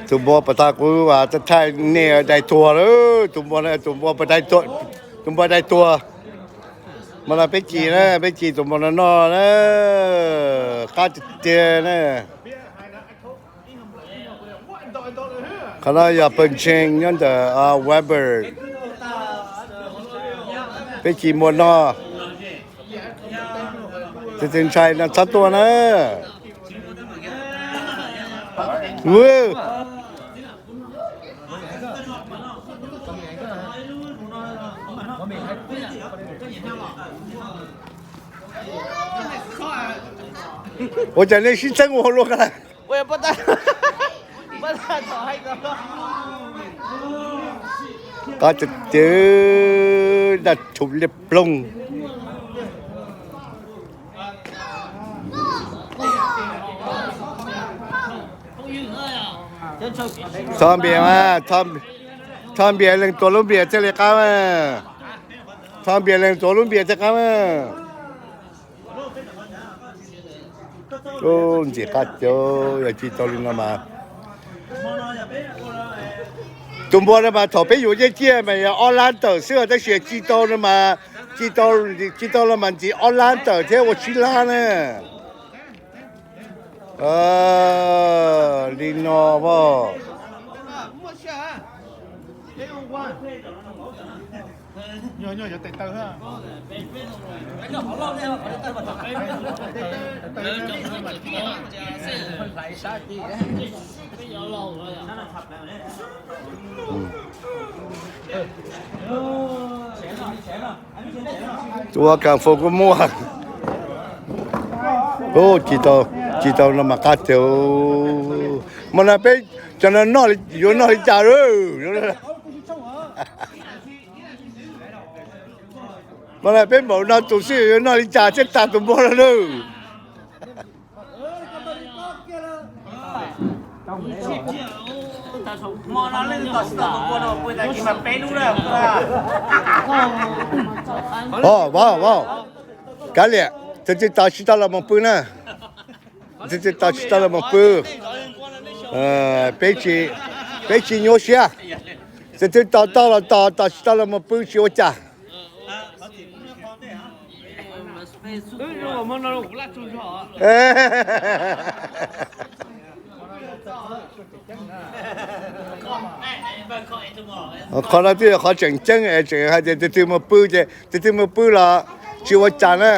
Tus npua pas tas kuv thaij nej dai tuag lawm, tus npua, tus npua, tus npua dai tuag. Mas no peb ci na, peb ci tus npua no noj na, qab tiag tiag na. Qhov no yog Pawg Ntseeg nyob ntawm Weber. Peb ci npua no, tus twg ntshai no txhob tuaj na. Ua cas nej sib txeeb ua luaj ka la? Qab tiag tiag, daj thum liab ploog. Txhob npias mas, txhob npias, leej tua lub npias thiaj li qab mas. Txhob npias, leej tua lub npias thiaj qab mas. Ntxim qab tiag, yog ci tau li no mas. Tus npua no mas thaum peb yuav ciaj ciaj mas yog ob lab tawm xwb, tab sis ci tau no mas, ci tau, ci tau los mas ntxiv ob lab tawm thiab ua tsib lab na. Li no as. Ua kas fus kuj muaj. Ci tau no mas qab tiag. Mas no peb cov no yuav noj li cas lawm? Mas no peb npaum no tus xwb yuav noj li cas thiaj tag tus npua no lawm? Kav liam, tus twg tos tsis tau los mus pw na. Tus twg tos tsis tau los mus pw. Peb tsis nyuaj siab. Tus twg tos tau los tos, tos tsis tau los mus pw tsis ua cas. Qhov no twb yog qhov tseem ceeb es tseem hais tias tus twg mus pw ces tus twg mus pw los tsis ua cas na.